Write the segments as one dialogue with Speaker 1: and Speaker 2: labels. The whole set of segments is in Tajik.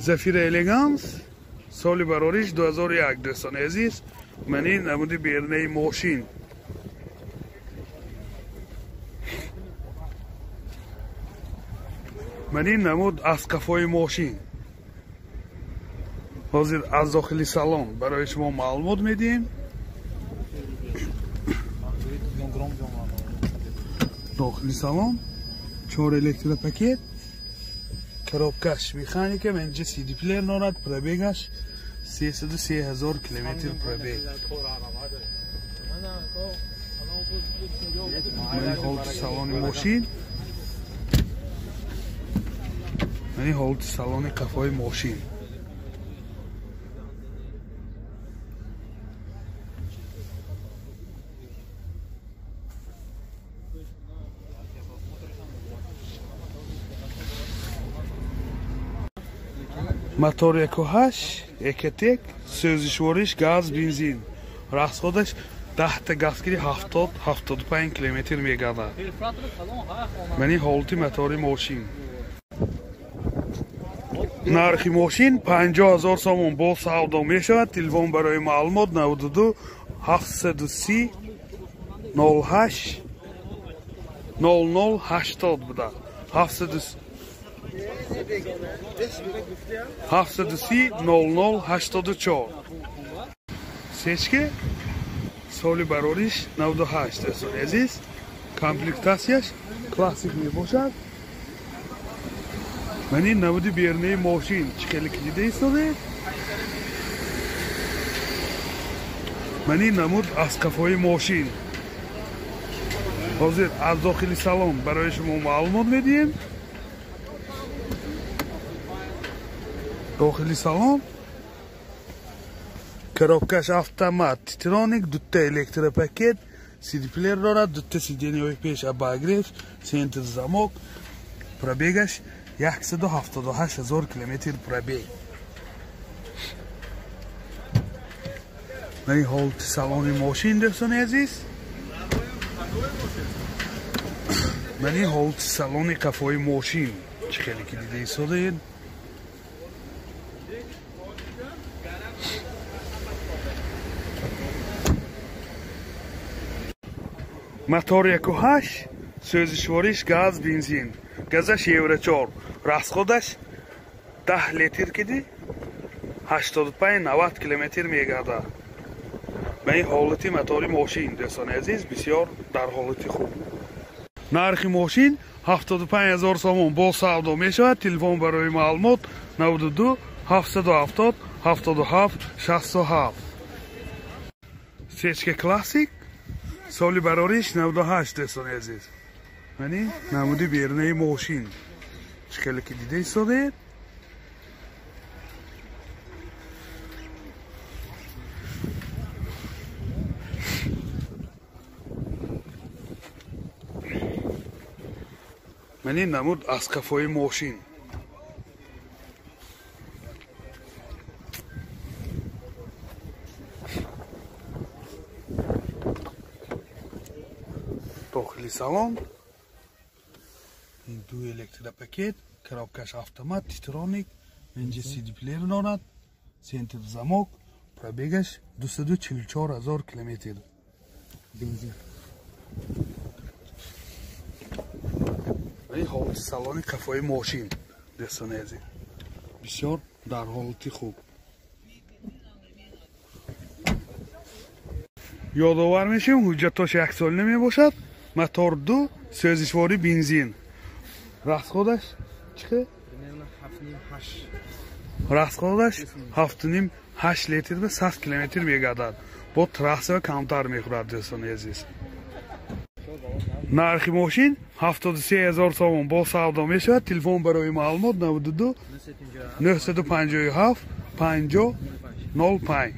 Speaker 1: Зафира Элеганс соли барориш 2001 дӯстони азиз. Ман ин намуди берунаи мошин. Ман ин намуд аз қафои мошин. Ҳозир аз дохили салон барои шумо маълумот медиҳем. Дохили салон 4 электропакет, коробкаш механика, инҷа CD плеер дорад, пробегаш 303 ҳазор километр пробег. Ман ҳолати салони мошин, ман ҳолати салони қафои мошин. Мотор 1.8 Экотек, сӯзишвориш газ, бензин. Расходаш 10 газгири 70-75 километр мегардад. Мани ҳолати мотори мошин. Нархи мошин 50 ҳазор сомон бо савдо мешавад. Телефон барои маълумот 92 730 08 00 80 буда. 730 00 84. Сечке соли барориш 98 дӯстони азиз. Комплектатсияш классик мебошад. Ман ин намуди берунаи мошин чӣ хеле ки дида истодед. Ман ин намуд аз қафои мошин. Ҳозир аз дохили салон барои шумо маълумот медиҳем. Дохили салон коробкаш автомат, титроник, дута электропакет, CD плеер дорад, дута сиденьяҳои пеш обогрев, центр замок, пробегаш 178 ҳазор километр пробег. Ман ҳолати салони мошин дӯстони азиз. Ман ҳолати салони қафои мошин чӣ хеле ки дида истодаед. Мотор 1.8, сӯзишвориш газ, бензин. Газаш евро 4. Расходаш 10 литр киди 85-90 километр мегардад. Ба ин ҳолати мотори мошин дӯстони азиз бисёр дар ҳолати хуб. Нархи мошин 75 ҳазор сомон бо савдо мешавад. Телефон барои маълумот 92 770 77 67. Сечка классик соли барориш 98 дӯстони азиз. Мани намуди берунаи мошин чӣ хеле ки дида истодед. Мани намуд аз қафои мошин. Дохили салон ду электропакет, коробкаш автомат, титроник, инҷа CD плеер дорад, центр замок, пробегаш 244 ҳазор километр. Бензин. Ин ҳолати салони қафои мошин дӯстони азиз бисёр дар ҳолати хуб. Ёдовар мешавем, ҳуҷҷатош яксолина мебошад. Мотор 2, сӯзишворӣ бензин. Расходаш чӣ хел? Расходаш 7.5 литр ба 100 километр мегардад. Бо трасса камтар мехӯрад дӯстони азиз. Нархи мошин 73 ҳазор сомон бо савдо мешавад. Телефон барои маълумот 92 957 50 05.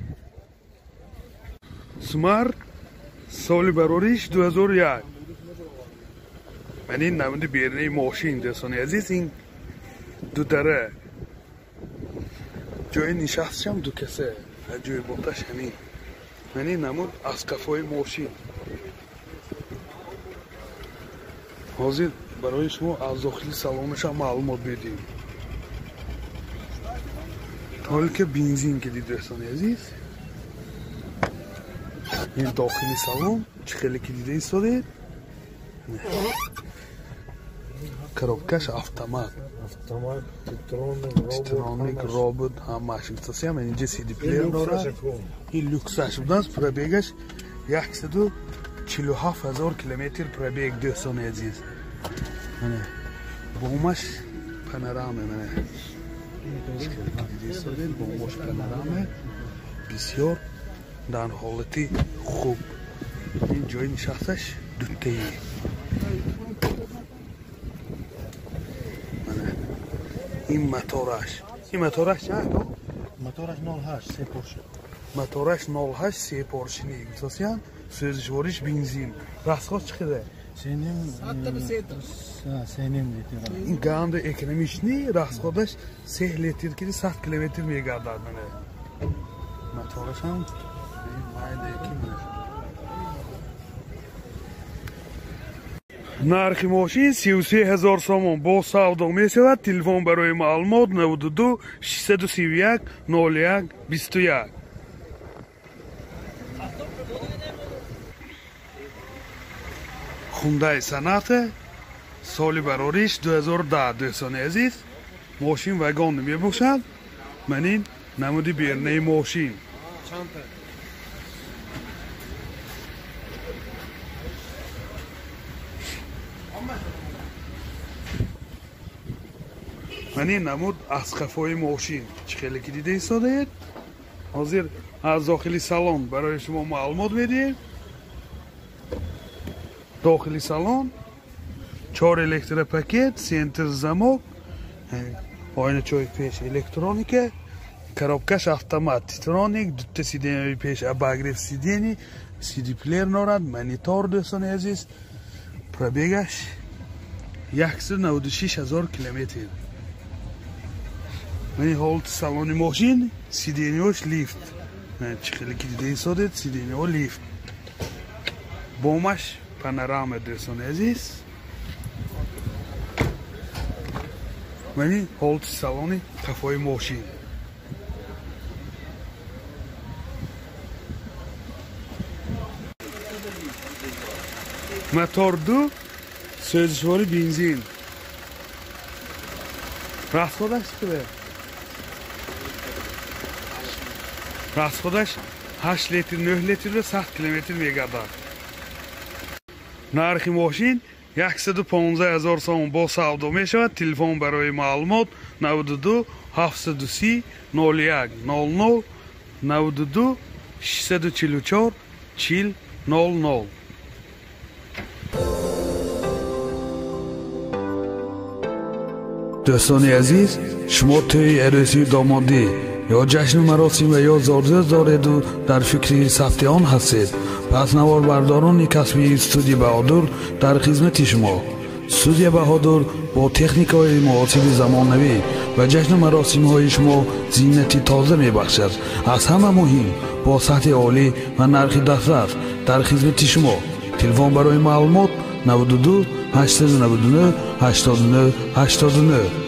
Speaker 1: Смарт соли барориш 2001. Ман ин намуди берунаи мошин дӯстони азиз. Ин дудара ҷои нишастшам ду каса, ҷои боташ ҳамин. Ман ин намуд аз қафои мошин. Ҳозир барои шумо аз дохили салонашам маълумот медиҳем. Только бензин ки дӯстони азиз. Ин дохили салон чӣ хеле ки дида истодед. Коробкаш автомат.
Speaker 2: Автомат,
Speaker 1: Титроник, робот, ҳамааш гуфтасиам. Инҷа CD плеер дорад. Ин люксаш будааст, пробегаш 147 ҳазор километр пробег, дӯстони азиз. Мана бомаш панорама, мана бомаш панорама, бисёр дар ҳолати хуб. Ин ҷои нишасташ дутаи. Мана ин мотораш. Ин мотораш чанд?
Speaker 2: Мотораш 08 се поршин.
Speaker 1: Мотораш 08 се поршини. Гуфтасиям, сӯзишвориш бензин. Расход чӣ қадар?
Speaker 2: Сеним литр.
Speaker 1: Ин ганда экономичный, расходаш 3 литр ки 100 километр мегардад. Мана мотораш ҳам майда ки. Нархи мошин 33 ҳазор сомон бо савдо мешавад. Телефон барои маълумот 92 631 01 21. Хундай Соната, соли барориш 2010, дӯстони азиз. Мошин вагон мебошад. Ман ин намуди бернаи мошин. Ман ин намуд аз қафои мошин чӣ хеле ки дида истодаед. Ҳозир аз дохили салон барои шумо маълумот медиҳем. Дохили салон 4 электропакет, центр замок, оиначои пеш электроника, коробкаш автомат, титроник, дута сиденьяи пеш обогрев сидений, CD плеер дорад, монитор, дӯстони азиз. Пробегаш 196 ҳазор километр. Мани ҳолати салони мошин, сиденьяш лифт. Чӣ хеле ки дида истодед, сиденьяҳо лифт. Бомаш панорама, дӯстони азиз. Мани ҳолати салони қафои мошин. Мотор 2, сӯзишвори бензин. Расходаш чӣ қадар? Расходаш 8 литр, 9 литр ва 100 километр мегардад. Нархи мошин 115 ҳазор сомон бо савдо мешавад. Телефон барои маълумот 92 730 01 00 92 644 40 00. Дӯстони азиз, шумо тӯи арӯсии домодӣ ё ҷашну маросим ва ё зорзӯз дореду дар фикри сабти он ҳастед, пас наворбардорони касбии студия Баҳодур дар хизмати шумо. Студия Баҳодур бо техникаҳои муосири замонавӣ ва ҷашну маросимҳои шумо зинати тоза мебахшад. Аз ҳама муҳим, бо сатҳи олӣ ва нархи дастрас дар хизмати шумо. Телефон барои маълумот 92 899 89 89.